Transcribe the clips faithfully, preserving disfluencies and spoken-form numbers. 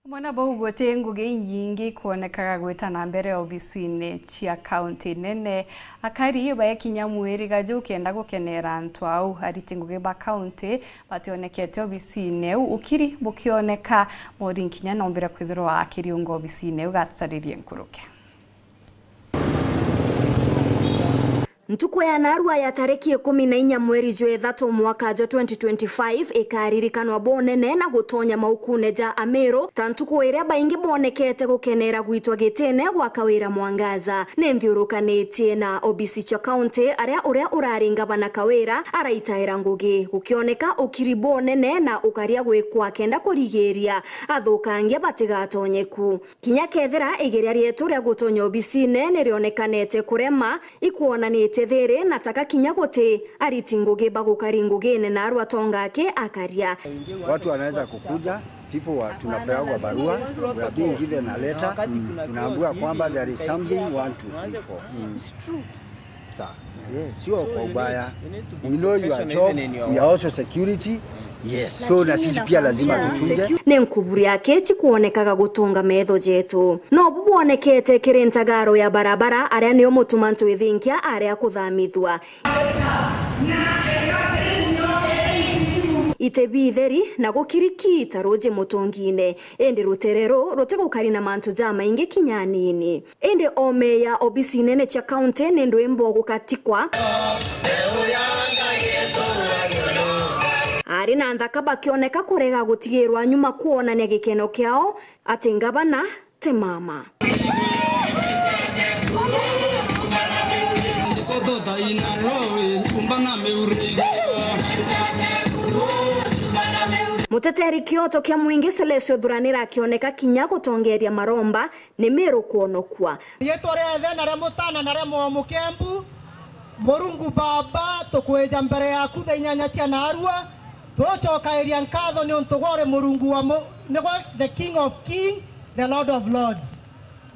Mwana bau guti ngugi inyingi ikwonekaga gwita na mbere obisine cia kaunti nene. Akari baekinya mwiriga juu kenda gukenera antu au. Ariti ngugi ba kaunti bationekete obisine iu, ukiri bukioneka. Mori nkinya nombire kwithirwa akiriunga obisine iu, gatutaririe nkuruke. Ntuku ya narua ya tariki ikumi na inya mweri jwa ithatu mwaka jwa twenty twenty-five ikaririkanwa bunene na gutonya maukune ja Amiru ta ntuku iria baingi bonekete gukenera gwitwa gitine gwa Kawira Mwangaza. Ni nthiurukanitie na obisi cia kaunti aria uria urari ngavana Kawira araitaira ngugi, gukioneka ukiri bunene na ukaria gwikwa kenda kurigiria athukangia batigatonye ku. Kinya kethira igeria rietu ria gutonya obisine ni rionekanete kurema, ikwonanitie thiri na taka kinya guti ariti ngugi bagukari ngugine na arua tonga aki akaria. Watu wanaweza kukuja, people wa, tunapeagwa barua, we are being given a letter, tunaambiwa kwamba there is something, one, two, three, four. Sa-, yeah, sio kwa ubaya. We know your job, we are also security. Yes, so na sisi pia lazima tuchunge. Ni nkuburi aki cikwonekaga gutunga metho jetu. No bu bwonekete kiri ntagaro ya barabara, aria nio mutuma ntwithinkia aria kuthamithua. Ite bitheri na gukiriki ta ruji mutungine, indi rutere ru rutigukari na mantu jamaingi kinya anini. Indi ome ya obisi nene cia kaunti ni ndwimbo gukatikwa. Ari na nthaka bakioneka kurega gutigirwa nyuma kwonania gikeno kiao ati ngavana ti mama. Muteteri kioto kia mwingi Celestio Thuranira akioneka kinya gutongeria maromba ni Miru kwonokua. Riitwa ria Ithe na ria Mutaana na ria Mwoyo Mukembu, Murungu Baba, tukwija mbere yaku thaa inyanya cia narua, tucokairia nkatho niuntu gwe uri Murungu wa mu-, nigwe the King of King, the Lord of Lords.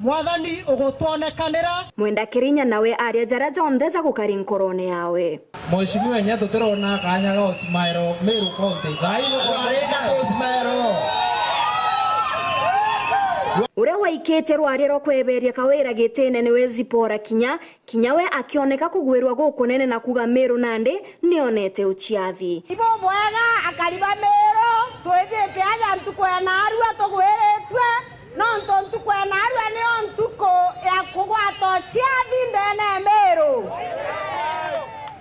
Mwathani ugutwonekanira. Mwenda Kirinya nawe aria jaria jonthe jagukari nkorone yawe. Mheshimiwa, inya tutirona kanya ga usmaero Meru County. Thaa ii nukwona usmaero. Uria waikite rwaria rwa kweberia Kawira gitine niwe Zipora Kinya. Kinya we akioneka kugwirwa gukunene na kuuga Meru nandi nionete uciathi. Ibubwega akari ba Meru, twijite aja ntuku ya narua tugwiritue. Nontu ntuku ya narua niyo ntuku ya kugwata uciathi ndene ya Meru.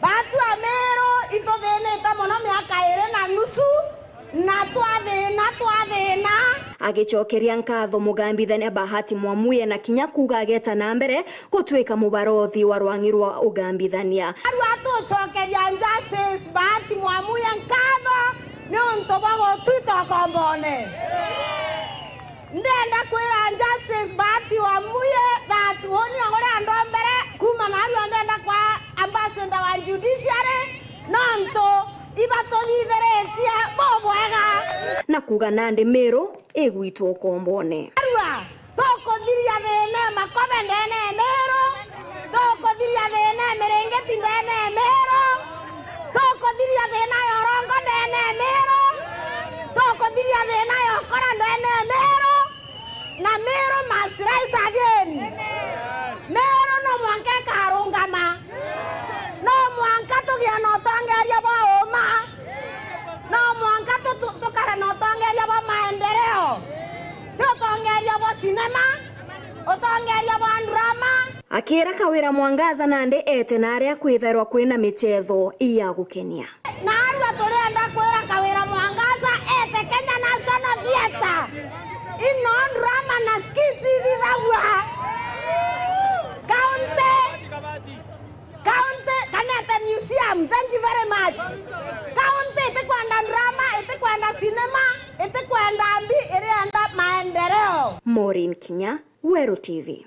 Batu a Meru ituthinite mono miaka iri na nusu, na twathina, twathina. Agicokeria nkatho mugambithania Bahati Mwamuye na kinya kuuga ageta na mbere gutuika mubarothi wa rwang'i rwa ugambithania. Narua tucokeria Justice Bahati Mwamuye nkatho niuntu bwa gutwita ukombone. Ndenda kwira Justice Bahati Wamuye that uni uria ndombere kuuma narua ndenda kwa ambassador wa judiciary, nontu ibatuthithiritie bubwega. Na kuuga nandi Meru igwitwa ukombone. Narua tukuthiria thina ya makobe ndene ya Meru. Tukuthiria thina ya miringiti ndene ya Meru. Tukuthiria thina ya urongo ndene ya Meru. Tukuthiria thina ya ukora ndene ya Meru. Na Meru must rise again. Meru no mwanka ikarungama. No mwanka tugie na utongeria bwa uma. No mwanka tu-, tu-, tukare na utongeria bwa maendeleo. Ti utongeria bwa sinema, utongeria bwa drama. Akira Kawira Mwangaza nandi ete na aria kwithairwa kwina michetho ya gukenia. Narua turienda kwira Kawira Mwangaza ete Kenya National Theatre. Ino drama na skits ithithagua. County County, Kanete Museum, thank you very much. County itikwenda drama, itikwenda cinema, itikwenda mbi, irienda maendeleo. Maureen Kinya, Weru T V.